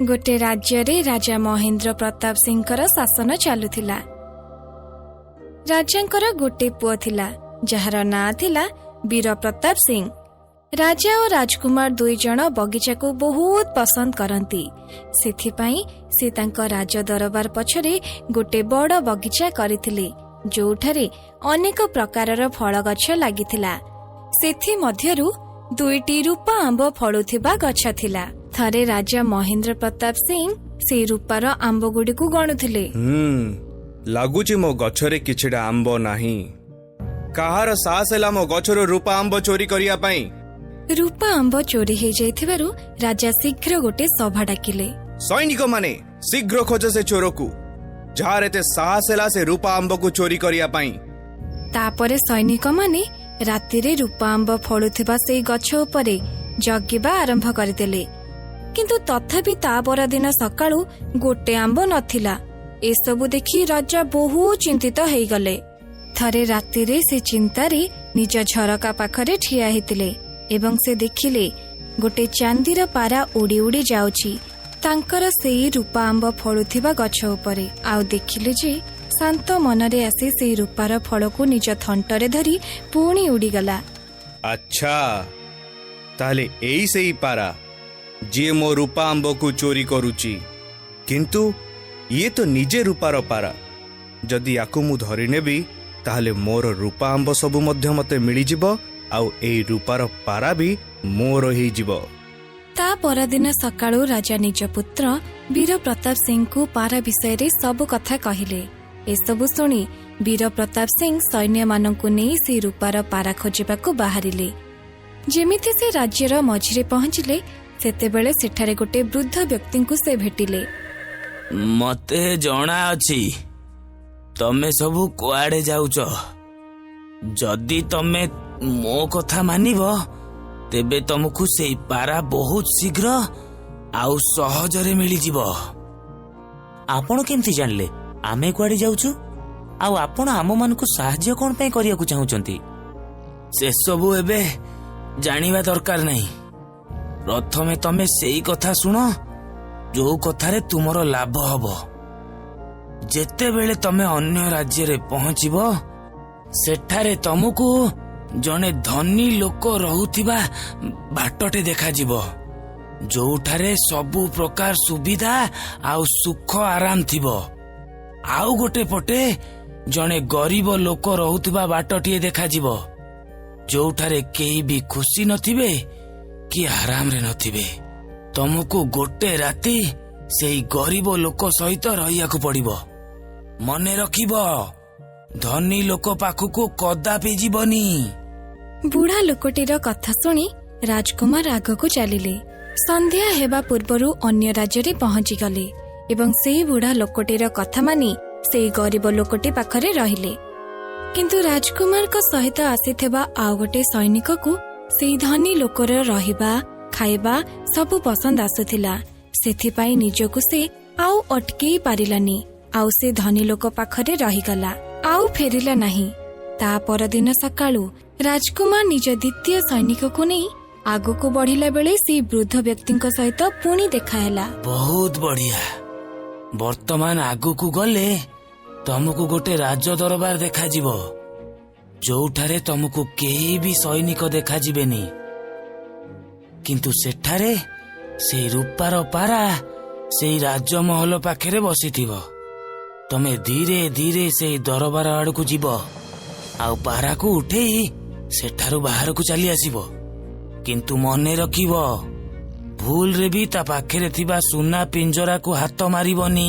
ଗୋଟେ ରାଜ୍ୟରେ ରାଜା ମହେନ୍ଦ୍ର ପ୍ରତାପ ସିଂଙ୍କର ଶାସନ ଚାଲୁଥିଲା। ରାଜାଙ୍କର ଗୋଟେ ପୁଅ ଥିଲା, ଯାହାର ନାଁ ଥିଲା ବୀର ପ୍ରତାପ ସିଂ। ରାଜା ଓ ରାଜକୁମାର ଦୁଇ ଜଣ ବଗିଚାକୁ ବହୁତ ପସନ୍ଦ କରନ୍ତି। ସେଥିପାଇଁ ସେ ତାଙ୍କ ରାଜ ଦରବାର ପଛରେ ଗୋଟେ ବଡ଼ ବଗିଚା କରିଥିଲେ, ଯୋଉଠାରେ ଅନେକ ପ୍ରକାରର ଫଳ ଗଛ ଲାଗିଥିଲା। ସେଥିମଧ୍ୟରୁ ଦୁଇଟି ରୂପା ଆମ୍ବ ଫଳୁଥିବା ଗଛ ଥିଲା। ଥରେ ରାଜା ମହେନ୍ଦ୍ର ପ୍ରତାପ ସିଂ ସେଇ ରୂପାର ଆମ୍ବଗୁଡ଼ିକୁ ଗଣୁଥିଲେ। ହୁଁ ଲାଗୁଛି ମୋ ଗଛରେ କିଛିଟା ଆମ୍ବ ନାହିଁ। କାହାର ସାହସ ହେଲା ମୋ ଗଛରୁ ରୂପା ଆମ୍ବ ଚୋରି କରିବା ପାଇଁ? ରୂପା ଆମ୍ବ ଚୋରି ହେଇଯାଇଥିବାରୁ ରାଜା ଶୀଘ୍ର ଗୋଟେ ସଭା ଡାକିଲେ। ସୈନିକମାନେ, ଶୀଘ୍ର ଖୋଜ ସେ ଚୋରକୁ, ଯାହାର ଏତେ ସାହସ ହେଲା ସେ ରୂପା ଆମ୍ବକୁ ଚୋରି କରିବା ପାଇଁ। ତାପରେ ସୈନିକମାନେ ରାତିରେ ରୂପା ଆମ୍ବ ଫଳୁଥିବା ସେଇ ଗଛ ଉପରେ ଜଗିବା ଆରମ୍ଭ କରିଦେଲେ। କିନ୍ତୁ ତଥାପି ତା ପରଦିନ ସକାଳୁ ଗୋଟେ ଆମ୍ବ ନଥିଲା। ଏସବୁ ଦେଖି ରାଜା ବହୁତ ଚିନ୍ତିତ ହେଇଗଲେ। ଥରେ ରାତିରେ ସେ ଚିନ୍ତାରେ ନିଜ ଝରକା ପାଖରେ ଠିଆ ହେଇଥିଲେ ଏବଂ ସେ ଦେଖିଲେ ଗୋଟେ ଚାନ୍ଦିର ପାରା ଉଡ଼ି ଉଡ଼ି ଯାଉଛି ତାଙ୍କର ସେଇ ରୂପା ଆମ୍ବ ଫଳୁଥିବା ଗଛ ଉପରେ। ଆଉ ଦେଖିଲେ ଯେ ଶାନ୍ତ ମନରେ ଆସି ସେଇ ରୂପାର ଫଳକୁ ନିଜ ଥଣ୍ଟରେ ଧରି ପୁଣି ଉଡ଼ିଗଲା। ଆଚ୍ଛା, ତାହେଲେ ଏଇ ସେଇ ପାରା ଯିଏ ମୋ ରୂପା ଆମ୍ବକୁ ଚୋରି କରୁଛି। କିନ୍ତୁ ଇଏ ତ ନିଜେ ରୂପାର ପାରା। ଯଦି ୟାକୁ ମୁଁ ଧରିନେବି, ତାହେଲେ ମୋର ରୂପା ଆମ୍ବ ସବୁ ମଧ୍ୟ ମୋତେ ମିଳିଯିବ ଆଉ ଏଇ ରୂପାର ପାରା ବି ମୋର ହେଇଯିବ। ତା ପରଦିନ ସକାଳୁ ରାଜା ନିଜ ପୁତ୍ର ବୀର ପ୍ରତାପ ସିଂଙ୍କୁ ପାରା ବିଷୟରେ ସବୁ କଥା କହିଲେ। ଏସବୁ ଶୁଣି ବୀର ପ୍ରତାପ ସିଂ ସୈନ୍ୟମାନଙ୍କୁ ନେଇ ସେ ରୂପାର ପାରା ଖୋଜିବାକୁ ବାହାରିଲେ। ଯେମିତି ସେ ରାଜ୍ୟର ମଝିରେ ପହଞ୍ଚିଲେ, ସେତେବେଳେ ସେଠାରେ ଗୋଟେ ବୃଦ୍ଧ ବ୍ୟକ୍ତିଙ୍କୁ ସେ ଭେଟିଲେ। ମତେ ଜଣା ଅଛି ତମେ ସବୁ କୁଆଡେ ଯାଉଛ। ଯଦି ତମେ ମୋ କଥା ମାନିବ, ତେବେ ତମକୁ ସେଇ ପାରା ବହୁତ ଶୀଘ୍ର ଆଉ ସହଜରେ ମିଳିଯିବ। ଆପଣ କେମିତି ଜାଣିଲେ ଆମେ କୁଆଡେ ଯାଉଛୁ? ଆଉ ଆପଣ ଆମମାନଙ୍କୁ ସାହାଯ୍ୟ କଣ ପାଇଁ କରିବାକୁ ଚାହୁଁଛନ୍ତି? ସେସବୁ ଏବେ ଜାଣିବା ଦରକାର ନାହିଁ। ପ୍ରଥମେ ତମେ ସେଇ କଥା ଶୁଣ, ଯୋଉ କଥାରେ ତୁମର ଲାଭ ହବ। ଯେତେବେଳେ ତମେ ଅନ୍ୟ ରାଜ୍ୟରେ ପହଞ୍ଚିବ, ସେଠାରେ ତମକୁ ଜଣେ ଧନୀ ଲୋକ ରହୁଥିବା ବାଟଟେ ଦେଖାଯିବ, ଯୋଉଠାରେ ସବୁ ପ୍ରକାର ସୁବିଧା ଆଉ ସୁଖ ଆରାମ ଥିବ। ଆଉ ଗୋଟେ ପଟେ ଜଣେ ଗରିବ ଲୋକ ରହୁଥିବା ବାଟଟିଏ ଦେଖାଯିବ, ଯୋଉଠାରେ କେହି ବି ଖୁସି ନଥିବେ କି ଆରାମରେ ନଥିବେ। ତମକୁ ଗୋଟେ ରାତି ସେଇ ଗରିବ ଲୋକ ସହିତ ରହିବାକୁ ପଡିବ। ମନେ ରଖିବ, ଧନୀ ଲୋକ ପାଖକୁ କଦାପି ଯିବନି। ବୁଢା ଲୋକଟିର କଥା ଶୁଣି ରାଜକୁମାର ଆଗକୁ ଚାଲିଲେ। ସନ୍ଧ୍ୟା ହେବା ପୂର୍ବରୁ ଅନ୍ୟ ରାଜ୍ୟରେ ପହଞ୍ଚିଗଲେ ଏବଂ ସେଇ ବୁଢା ଲୋକଟିର କଥା ମାନି ସେଇ ଗରିବ ଲୋକଟି ପାଖରେ ରହିଲେ। କିନ୍ତୁ ରାଜକୁମାରଙ୍କ ସହିତ ଆସିଥିବା ଆଉ ଗୋଟେ ସୈନିକକୁ ସେଇ ଧନୀ ଲୋକର ରହିବା, ଖାଇବା ସବୁ ପସନ୍ଦ ଆସୁଥିଲା। ସେଥିପାଇଁ ନିଜକୁ ସେ ଆଉ ଅଟକେଇ ପାରିଲାନି ଆଉ ସେ ଧନୀ ଲୋକ ପାଖରେ ରହିଗଲା, ଆଉ ଫେରିଲା ନାହିଁ। ତା ପରଦିନ ସକାଳୁ ରାଜକୁମାର ନିଜ ଦ୍ୱିତୀୟ ସୈନିକକୁ ନେଇ ଆଗକୁ ବଢିଲା ବେଳେ ସେଇ ବୃଦ୍ଧ ବ୍ୟକ୍ତିଙ୍କ ସହିତ ପୁଣି ଦେଖାହେଲା। ବହୁତ ବଢିଆ। ବର୍ତ୍ତମାନ ଆଗକୁ ଗଲେ ତମକୁ ଗୋଟେ ରାଜ ଦରବାର ଦେଖାଯିବ, ଯୋଉଠାରେ ତମକୁ କେହି ବି ସୈନିକ ଦେଖାଯିବେନି। କିନ୍ତୁ ସେଠାରେ ସେଇ ରୂପାର ପାରା ସେଇ ରାଜମହଲ ପାଖରେ ବସିଥିବ। ତମେ ଧୀରେ ଧୀରେ ସେଇ ଦରବାର ଆଡକୁ ଯିବ ଆଉ ପାରାକୁ ଉଠେଇ ସେଠାରୁ ବାହାରକୁ ଚାଲି ଆସିବ। କିନ୍ତୁ ମନେ ରଖିବ, ଭୁଲରେ ବି ତା ପାଖରେ ଥିବା ସୁନା ପିଞ୍ଜରାକୁ ହାତ ମାରିବନି।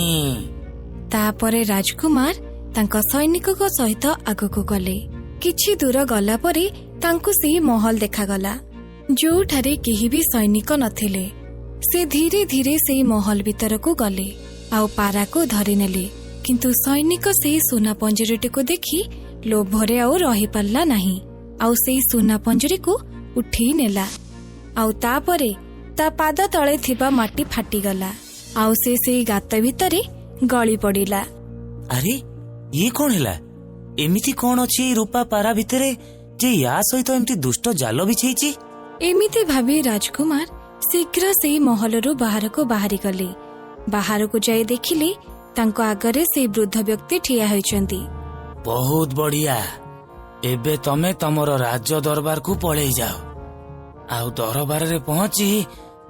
ତାପରେ ରାଜକୁମାର ତାଙ୍କ ସୈନିକଙ୍କ ସହିତ ଆଗକୁ ଗଲେ। କିଛି ଦୂର ଗଲା ପରେ ତାଙ୍କୁ ସେଇ ମହଲ ଦେଖାଗଲା, ଯୋଉଠାରେ କେହି ବି ସୈନିକ ନଥିଲେ। ସେ ଧୀରେ ଧୀରେ ସେଇ ମହଲ ଭିତରକୁ ଗଲେ ଆଉ ପାରାକୁ ଧରିନେଲେ। କିନ୍ତୁ ସୈନିକ ସେଇ ସୁନା ପଞ୍ଜୁରୀଟିକୁ ଦେଖି ଲୋଭରେ ଆଉ ରହିପାରିଲା ନାହିଁ ଆଉ ସେଇ ସୁନା ପଞ୍ଜୁରୀକୁ ଉଠେଇ ନେଲା। ଆଉ ତାପରେ ତା ପାଦ ତଳେ ଥିବା ମାଟି ଫାଟିଗଲା ଆଉ ସେ ସେଇ ଗାତ ଭିତରେ ଗଳି ପଡ଼ିଲା। ଆରେ, ଇଏ କଣ ହେଲା? ଏମିତି କଣ ଅଛି ଏଇ ରୂପା ପାରା ଭିତରେ ଯେ ୟା ସହିତ ଏମିତି ଦୁଷ୍ଟ ଜାଲ ବିଛେଇଛି? ଏମିତି ଭାବି ରାଜକୁମାର ଶୀଘ୍ର ସେଇ ମହଲରୁ ବାହାରକୁ ବାହାରିଗଲେ। ବାହାରକୁ ଯାଇ ଦେଖିଲେ, ତାଙ୍କ ଆଗରେ ସେଇ ବୃଦ୍ଧ ବ୍ୟକ୍ତି ଠିଆ ହୋଇଛନ୍ତି। ବହୁତ ବଢିଆ। ଏବେ ତମେ ତମର ରାଜ ଦରବାରକୁ ପଳେଇ ଯାଅ ଆଉ ଦରବାରରେ ପହଞ୍ଚି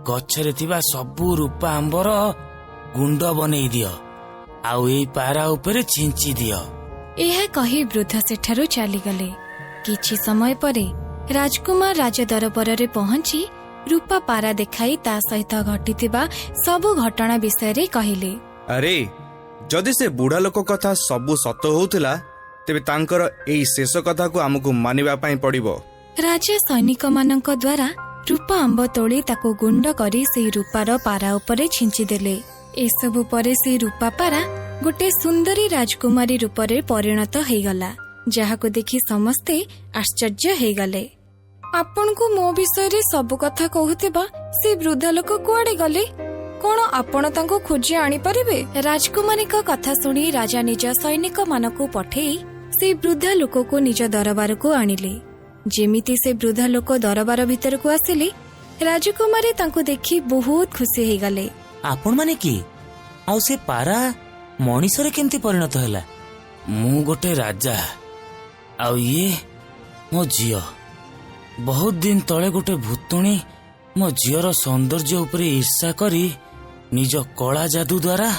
ଗଛରେ ଥିବା ସବୁ ରୂପା ଆମ୍ବର ଗୁଣ୍ଡ ବନେଇ ଦିଅ ଆଉ ଏଇ ପାରା ଉପରେ ଛିଞ୍ଚି ଦିଅ। ଏହା କହି ବୃଦ୍ଧ ସେଠାରୁ ଚାଲିଗଲେ। କିଛି ସମୟ ପରେ ରାଜକୁମାର ରାଜ ଦରବାରରେ ପହଞ୍ଚି ରୂପା ପାରା ଦେଖାଇ ତା ସହିତ ଘଟିଥିବା ସବୁ ଘଟଣା ବିଷୟରେ କହିଲେ। ଆରେ, ଯଦି ସେ ବୁଢ଼ା ଲୋକ କଥା ସବୁ ସତ ହଉଥିଲା, ତେବେ ତାଙ୍କର ଏଇ ଶେଷ କଥାକୁ ଆମକୁ ମାନିବା ପାଇଁ ପଡ଼ିବ। ରାଜା ସୈନିକମାନଙ୍କ ଦ୍ୱାରା ରୂପା ଆମ୍ବ ତୋଳି ତାକୁ ଗୁଣ୍ଡ କରି ସେଇ ରୂପାର ପାରା ଉପରେ ଛିଞ୍ଚିଦେଲେ। ଏସବୁ ପରେ ସେଇ ରୂପା ପାରା ଗୋଟେ ସୁନ୍ଦରୀ ରାଜକୁମାରୀ ରୂପରେ ପରିଣତ ହେଇଗଲା, ଯାହାକୁ ଦେଖି ସମସ୍ତେ ଆଶ୍ଚର୍ଯ୍ୟ ହେଇଗଲେ। ଆପଣଙ୍କୁ ମୋ ବିଷୟରେ ସବୁ କଥା କହୁଥିବା ସେ ବୃଦ୍ଧ ଲୋକ କୁଆଡେ ଗଲେ? କଣ ଆପଣ ତାଙ୍କୁ ଖୋଜି ଆଣିପାରିବେ? ରାଜକୁମାରୀଙ୍କ କଥା ଶୁଣି ରାଜା ନିଜ ସୈନିକମାନଙ୍କୁ ପଠେଇ ସେଇ ବୃଦ୍ଧା ଲୋକକୁ ନିଜ ଦରବାରକୁ ଆଣିଲେ। ଯେମିତି ସେ ବୃଦ୍ଧା ଲୋକ ଦରବାର ଭିତରକୁ ଆସିଲେ, ରାଜକୁମାରୀ ତାଙ୍କୁ ଦେଖି ବହୁତ ଖୁସି ହେଇଗଲେ। ଆପଣମାନେ କିଏ? ଆଉ ସେ ପାରା ମଣିଷରେ କେମିତି ପରିଣତ ହେଲା? ମୁଁ ଗୋଟେ ରାଜା ଆଉ ଇଏ ମୋ ଝିଅ। ବହୁତ ଦିନ ତଳେ ଗୋଟେ ଭୂତୁଣୀ ମୋ ଝିଅର ସୌନ୍ଦର୍ଯ୍ୟ ଉପରେ ଈର୍ଷା କରି ନିଜ କଳା ଯାଦୁ ଦ୍ୱାରା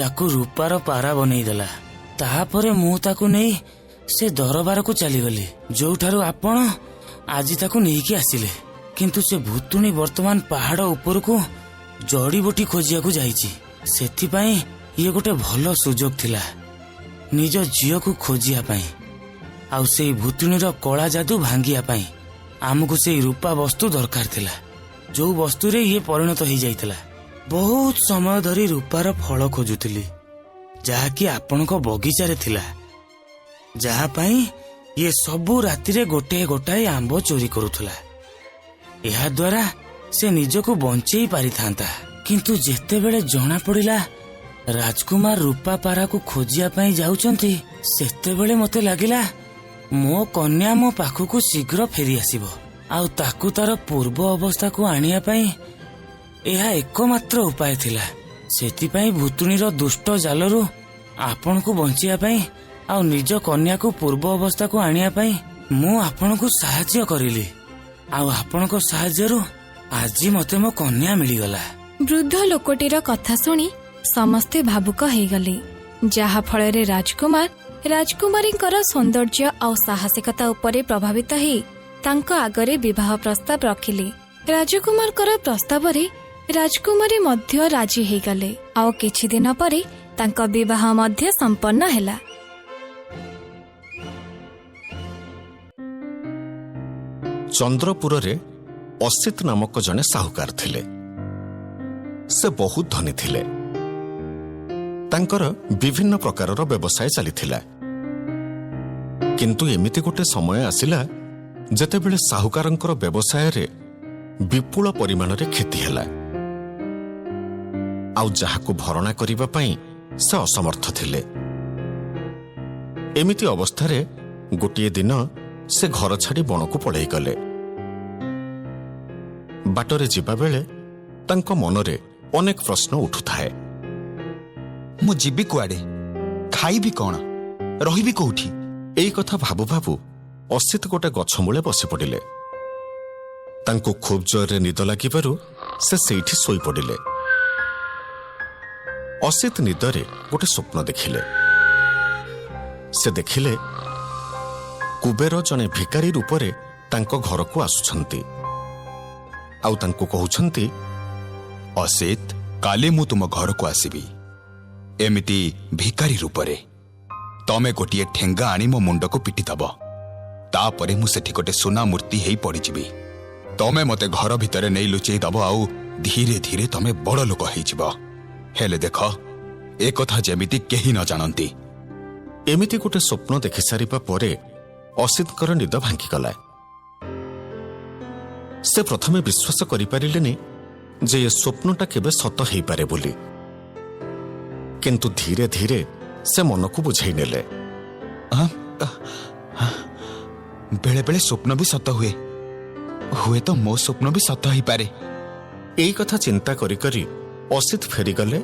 ୟାକୁ ରୂପାର ପାରା ବନେଇଦେଲା। ତାପରେ ମୁଁ ତାକୁ ନେଇ ସେ ଦରବାରକୁ ଚାଲିଗଲି, ଯୋଉଠାରୁ ଆପଣ ଆଜି ତାକୁ ନେଇକି ଆସିଲେ। କିନ୍ତୁ ସେ ଭୂତୁଣୀ ବର୍ତ୍ତମାନ ପାହାଡ଼ ଉପରକୁ ଜଡ଼ିବୁଟି ଖୋଜିବାକୁ ଯାଇଛି। ସେଥିପାଇଁ ଇଏ ଗୋଟେ ଭଲ ସୁଯୋଗ ଥିଲା ନିଜ ଝିଅକୁ ଖୋଜିବା ପାଇଁ ଆଉ ସେଇ ଭୂତୁଣୀର କଳା ଯାଦୁ ଭାଙ୍ଗିବା ପାଇଁ ଆମକୁ ସେଇ ରୂପା ବସ୍ତୁ ଦରକାର ଥିଲା, ଯୋଉ ବସ୍ତୁରେ ଇଏ ପରିଣତ ହେଇଯାଇଥିଲା। ବହୁତ ସମୟ ଧରି ରୂପାର ଫଳ ଖୋଜୁଥିଲି, ଯାହାକି ଆପଣଙ୍କ ବଗିଚାରେ ଥିଲା, ଯାହା ପାଇଁ ଇଏ ସବୁ ରାତିରେ ଗୋଟାଏ ଗୋଟାଏ ଆମ୍ବ ଚୋରି କରୁଥିଲା। ଏହାଦ୍ୱାରା ସେ ନିଜକୁ ବଞ୍ଚେଇ ପାରିଥାନ୍ତା। କିନ୍ତୁ ଯେତେବେଳେ ଜଣା ପଡ଼ିଲା ରାଜକୁମାର ରୂପା ପାରାକୁ ଖୋଜିବା ପାଇଁ ଯାଉଛନ୍ତି, ସେତେବେଳେ ମତେ ଲାଗିଲା ମୋ କନ୍ୟା ମୋ ପାଖକୁ ଶୀଘ୍ର ଫେରିଆସିବ ଆଉ ତାକୁ ତାର ପୂର୍ବ ଅବସ୍ଥାକୁ ଆଣିବା ପାଇଁ ଏହା ଏକମାତ୍ର ଉପାୟ ଥିଲା। ସେଥିପାଇଁ ଭୂତୁଣୀର ଦୁଷ୍ଟ ଜାଲରୁ ଆପଣଙ୍କୁ ବଞ୍ଚିବା ପାଇଁ ଆଉ ନିଜ କନ୍ୟାକୁ ପୂର୍ବ ଅବସ୍ଥାକୁ ଆଣିବା ପାଇଁ ମୁଁ ଆପଣଙ୍କୁ ସାହାଯ୍ୟ କରିଲି ଆଉ ଆପଣଙ୍କ ସାହାଯ୍ୟରୁ ଆଜି ମତେ ମୋ କନ୍ୟା ମିଳିଗଲା। ବୃଦ୍ଧ ଲୋକଟିର କଥା ଶୁଣି ସମସ୍ତେ ଭାବୁକ ହେଇଗଲେ, ଯାହା ଫଳରେ ରାଜକୁମାର ରାଜକୁମାରୀଙ୍କର ସୌନ୍ଦର୍ଯ୍ୟ ଆଉ ସାହସିକତା ଉପରେ ପ୍ରଭାବିତ ହେଇ ତାଙ୍କ ଆଗରେ ବିବାହ ପ୍ରସ୍ତାବ ରଖିଲେ। ରାଜକୁମାରଙ୍କର ପ୍ରସ୍ତାବରେ ରାଜକୁମାରୀ ମଧ୍ୟ ରାଜି ହେଇଗଲେ ଆଉ କିଛି ଦିନ ପରେ ତାଙ୍କ ବିବାହ ମଧ୍ୟ ସମ୍ପନ୍ନ ହେଲା। ଚନ୍ଦ୍ରପୁରରେ ଅସିତ ନାମକ ଜଣେ ସାହୁକାର ଥିଲେ। ସେ ବହୁତ ଧନୀ ଥିଲେ। ତାଙ୍କର ବିଭିନ୍ନ ପ୍ରକାରର ବ୍ୟବସାୟ ଚାଲିଥିଲା। କିନ୍ତୁ ଏମିତି ଗୋଟେ ସମୟ ଆସିଲା, ଯେତେବେଳେ ସାହୁକାରଙ୍କର ବ୍ୟବସାୟରେ ବିପୁଳ ପରିମାଣରେ କ୍ଷତି ହେଲା ଆଉ ଯାହାକୁ ଭରଣା କରିବା ପାଇଁ ସେ ଅସମର୍ଥ ଥିଲେ। ଏମିତି ଅବସ୍ଥାରେ ଗୋଟିଏ ଦିନ ସେ ଘର ଛାଡ଼ି ବଣକୁ ପଳେଇଗଲେ। ବାଟରେ ଯିବାବେଳେ ତାଙ୍କ ମନରେ ଅନେକ ପ୍ରଶ୍ନ ଉଠୁଥାଏ। ମୁଁ ଯିବି କୁଆଡ଼େ? ଖାଇବି କ'ଣ? ରହିବି କୋଉଠି? ଏଇ କଥା ଭାବୁ ଭାବୁ ଅସିତ ଗୋଟେ ଗଛ ମୂଳେ ବସି ପଡ଼ିଲେ। ତାଙ୍କୁ ଖୁବ୍ ଜୋରରେ ନିଦ ଲାଗିବାରୁ ସେ ସେଇଠି ଶୋଇପଡ଼ିଲେ। ଅସିତ ନିଦରେ ଗୋଟେ ସ୍ୱପ୍ନ ଦେଖିଲେ। ସେ ଦେଖିଲେ, କୁବେର ଜଣେ ଭିକାରୀ ରୂପରେ ତାଙ୍କ ଘରକୁ ଆସୁଛନ୍ତି ଆଉ ତାଙ୍କୁ କହୁଛନ୍ତି, ଅସିତ, କାଲି ମୁଁ ତୁମ ଘରକୁ ଆସିବି ଏମିତି ଭିକାରୀ ରୂପରେ। ତମେ ଗୋଟିଏ ଠେଙ୍ଗା ଆଣି ମୋ ମୁଣ୍ଡକୁ ପିଟିଦବ। ତାପରେ ମୁଁ ସେଠି ଗୋଟେ ସୁନା ମୂର୍ତ୍ତି ହେଇ ପଡ଼ିଯିବି। ତମେ ମତେ ଘର ଭିତରେ ନେଇ ଲୁଚେଇ ଦବ ଆଉ ଧୀରେ ଧୀରେ ତମେ ବଡ଼ ଲୋକ ହେଇଯିବ। ହେଲେ ଦେଖ, ଏକଥା ଯେମିତି କେହି ନ ଜାଣନ୍ତି। ଏମିତି ଗୋଟେ ସ୍ୱପ୍ନ ଦେଖିସାରିବା ପରେ ଅସିତଙ୍କର ନିଦ ଭାଙ୍ଗିଗଲା। ସେ ପ୍ରଥମେ ବିଶ୍ୱାସ କରିପାରିଲେନି ଯେ ଏ ସ୍ୱପ୍ନଟା କେବେ ସତ ହେଇପାରେ ବୋଲି। କିନ୍ତୁ ଧୀରେ ଧୀରେ ସେ ମନକୁ ବୁଝେଇ ନେଲେ। ବେଳେବେଳେ ସ୍ୱପ୍ନ ବି ସତ ହୁଏ। ହୁଏତ ମୋ ସ୍ୱପ୍ନ ବି ସତ ହେଇପାରେ। ଏଇ କଥା ଚିନ୍ତା କରି କରି ଅସିତ ଫେରିଗଲେ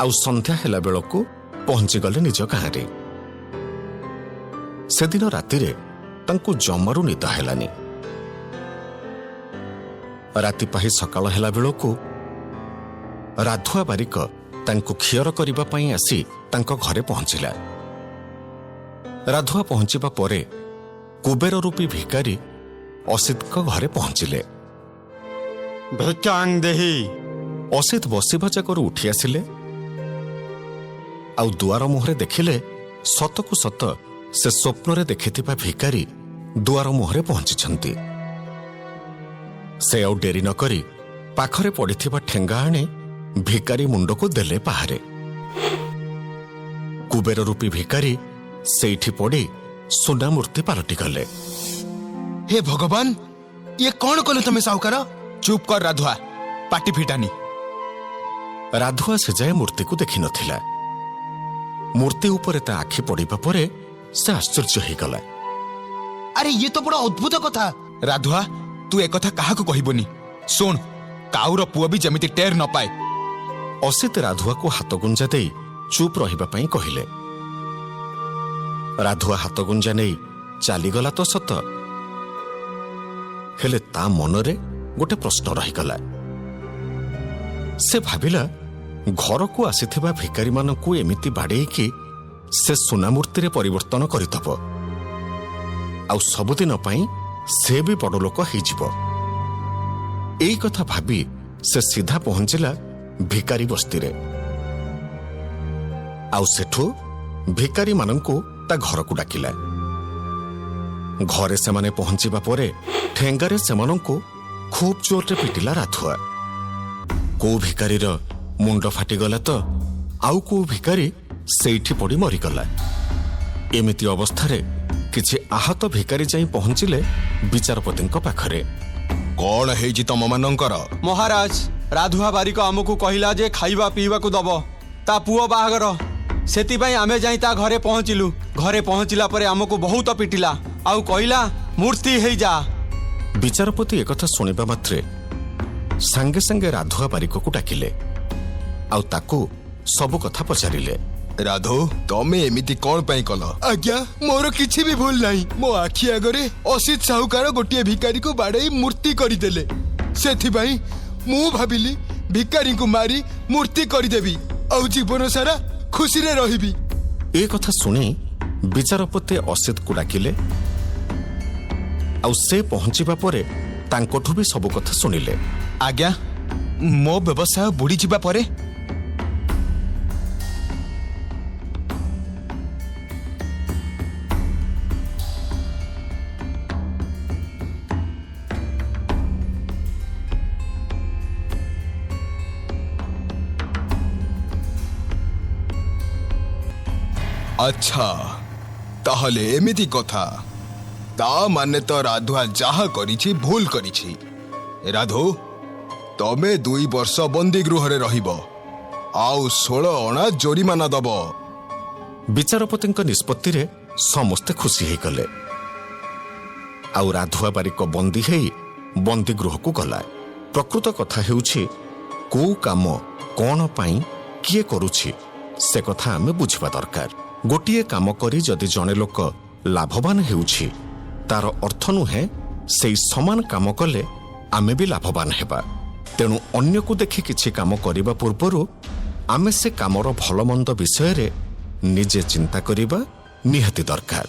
ଆଉ ସନ୍ଧ୍ୟା ହେଲା ବେଳକୁ ପହଞ୍ଚିଗଲେ ନିଜ ଗାଁରେ। ସେଦିନ ରାତିରେ ତାଙ୍କୁ ଜମାରୁ ନିଦ ହେଲାନି। ରାତି ପାହି ସକାଳ ହେଲା ବେଳକୁ ରାଧୁଆ ବାରିକ ତାଙ୍କୁ ଖିଅର କରିବା ପାଇଁ ଆସି ତାଙ୍କ ଘରେ ପହଞ୍ଚିଲା। ରାଧୁଆ ପହଞ୍ଚିବା ପରେ କୁବେର ରୂପୀ ଭିକାରୀ ଅସିତଙ୍କ ଘରେ ପହଞ୍ଚିଲେ। ଭିକ୍ଷାଂ ଦେହି। ଅସିତ ବସିବା ଜାଗାରୁ ଉଠି ଆସିଲେ ଆଉ ଦୁଆର ମୁହଁରେ ଦେଖିଲେ ସତକୁ ସତ ସେ ସ୍ୱପ୍ନରେ ଦେଖିଥିବା ଭିକାରୀ ଦୁଆର ମୁହଁରେ ପହଞ୍ଚିଛନ୍ତି। ସେ ଆଉ ଡେରି ନ କରି ପାଖରେ ପଡ଼ିଥିବା ଠେଙ୍ଗା ଆଣି ଭିକାରୀ ମୁଣ୍ଡକୁ ଦେଲେ ପାହାରେ। କୁବେର ରୂପୀ ଭିକାରୀ ସେଇଠି ପଡ଼ି ସୁନା ମୂର୍ତ୍ତି ପାଲଟିଗଲେ। ହେ ଭଗବାନ, ଇଏ କଣ କଲେ ତମେ ସାହୁକାର? ଚୁପ୍ କର ରାଧୁଆ, ପାଟି ଫିଟାନି। ରାଧୁଆ ସେ ଯାଏ ମୂର୍ତ୍ତିକୁ ଦେଖିନଥିଲା। ମୂର୍ତ୍ତି ଉପରେ ତା ଆଖି ପଡ଼ିବା ପରେ ସେ ଆଶ୍ଚର୍ଯ୍ୟ ହେଇଗଲା। ଆରେ, ଇଏ ତ ବଡ ଅଦ୍ଭୁତ କଥା। ରାଧୁଆ, ତୁ ଏକଥା କାହାକୁ କହିବୁନି। ଶୁଣ, କାଉର ପୁଅ ବି ଯେମିତି ଟେର ନ ପାଏ। ଅସିତ ରାଧୁଆକୁ ହାତଗୁଞ୍ଜା ଦେଇ ଚୁପ୍ ରହିବା ପାଇଁ କହିଲେ। ରାଧୁଆ ହାତଗୁଞ୍ଜା ନେଇ ଚାଲିଗଲା ତ ସତ, ହେଲେ ତା ମନରେ ଗୋଟେ ପ୍ରଶ୍ନ ରହିଗଲା। ସେ ଭାବିଲା, ଘରକୁ ଆସିଥିବା ଭିକାରୀମାନଙ୍କୁ ଏମିତି ବାଡ଼େଇକି ସେ ସୁନାମୂର୍ତ୍ତିରେ ପରିବର୍ତ୍ତନ କରିଦେବ ଆଉ ସବୁଦିନ ପାଇଁ ସେ ବି ବଡ଼ଲୋକ ହେଇଯିବ। ଏଇ କଥା ଭାବି ସେ ସିଧା ପହଞ୍ଚିଲା ଭିକାରୀ ବସ୍ତିରେ ଆଉ ସେଠୁ ଭିକାରୀମାନଙ୍କୁ ତା ଘରକୁ ଡାକିଲା। ଘରେ ସେମାନେ ପହଞ୍ଚିବା ପରେ ଠେଙ୍ଗାରେ ସେମାନଙ୍କୁ ଖୁବ୍ ଜୋରରେ ପିଟିଲା ରାଧୁଆ। କୋଉ ଭିକାରୀର ମୁଣ୍ଡ ଫାଟିଗଲା ତ ଆଉ କୋଉ ଭିକାରୀ ସେଇଠି ପଡ଼ି ମରିଗଲା। ଏମିତି ଅବସ୍ଥାରେ କିଛି ଆହତ ଭିକାରୀ ଯାଇ ପହଞ୍ଚିଲେ ବିଚାରପତିଙ୍କ ପାଖରେ। କଣ ହେଇଛି ତମମାନଙ୍କର? ମହାରାଜ, ରାଧୁଆ ବାରିକ ଆମକୁ କହିଲା ଯେ ଖାଇବା ପିଇବାକୁ ଦବ, ତା ପୁଅ ବାହାଘର। ସେଥିପାଇଁ ଆମେ ଯାଇ ତା ଘରେ ପହଞ୍ଚିଲୁ। ଘରେ ପହଞ୍ଚିଲା ପରେ ଆମକୁ ବହୁତ ପିଟିଲା ଆଉ କହିଲା, ମୂର୍ତ୍ତି ହେଇଯା। ବିଚାରପତି ଏକଥା ଶୁଣିବା ମାତ୍ରେ ସାଙ୍ଗେ ସାଙ୍ଗେ ରାଧୁଆ ବାରିକକୁ ଡାକିଲେ ଆଉ ତାକୁ ସବୁ କଥା ପଚାରିଲେ। ରାଧୁ, ତମେ ଏମିତି କଣ ପାଇଁ କଲ? ଆଜ୍ଞା, ମୋର କିଛି ବି ଭୁଲ ନାହିଁ। ମୋ ଆଖି ଆଗରେ ଅସିତ ସାହୁକାର ଗୋଟିଏ ଭିକାରୀକୁ ବାଡେଇ ମୂର୍ତ୍ତି କରିଦେଲେ। ସେଥିପାଇଁ ମୁଁ ଭାବିଲି ଭିକାରୀଙ୍କୁ ମାରି ମୂର୍ତ୍ତି କରିଦେବି ଆଉ ଜୀବନ ସାରା ଖୁସିରେ ରହିବି। ଏ କଥା ଶୁଣି ବିଚାରପତି ଅସିତକୁ ଡାକିଲେ ଆଉ ସେ ପହଞ୍ଚିବା ପରେ ତାଙ୍କଠୁ ବି ସବୁ କଥା ଶୁଣିଲେ। ଆଜ୍ଞା, ମୋ ବ୍ୟବସାୟ ବୁଡ଼ିଯିବା ପରେ ଆଚ୍ଛା, ତାହେଲେ ଏମିତି କଥା। ତା ମାନେ ତ ରାଧୁଆ ଯାହା କରିଛି ଭୁଲ କରିଛି। ରାଧୁ, ତମେ 2 ବର୍ଷ ବନ୍ଦୀ ଗୃହରେ ରହିବ ଆଉ 16 ଅଣା ଜୋରିମାନା ଦବ। ବିଚାରପତିଙ୍କ ନିଷ୍ପତ୍ତିରେ ସମସ୍ତେ ଖୁସି ହେଇଗଲେ ଆଉ ରାଧୁଆ ବାରିକ ବନ୍ଦୀ ହେଇ ବନ୍ଦୀଗୃହକୁ ଗଲା। ପ୍ରକୃତ କଥା ହେଉଛି, କୋଉ କାମ କ'ଣ ପାଇଁ କିଏ କରୁଛି ସେ କଥା ଆମେ ବୁଝିବା ଦରକାର। ଗୋଟିଏ କାମ କରି ଯଦି ଜଣେ ଲୋକ ଲାଭବାନ ହେଉଛି, ତାର ଅର୍ଥ ନୁହେଁ ସେଇ ସମାନ କାମ କଲେ ଆମେ ବି ଲାଭବାନ ହେବା। ତେଣୁ ଅନ୍ୟକୁ ଦେଖି କିଛି କାମ କରିବା ପୂର୍ବରୁ ଆମେ ସେ କାମର ଭଲମନ୍ଦ ବିଷୟରେ ନିଜେ ଚିନ୍ତା କରିବା ନିହାତି ଦରକାର।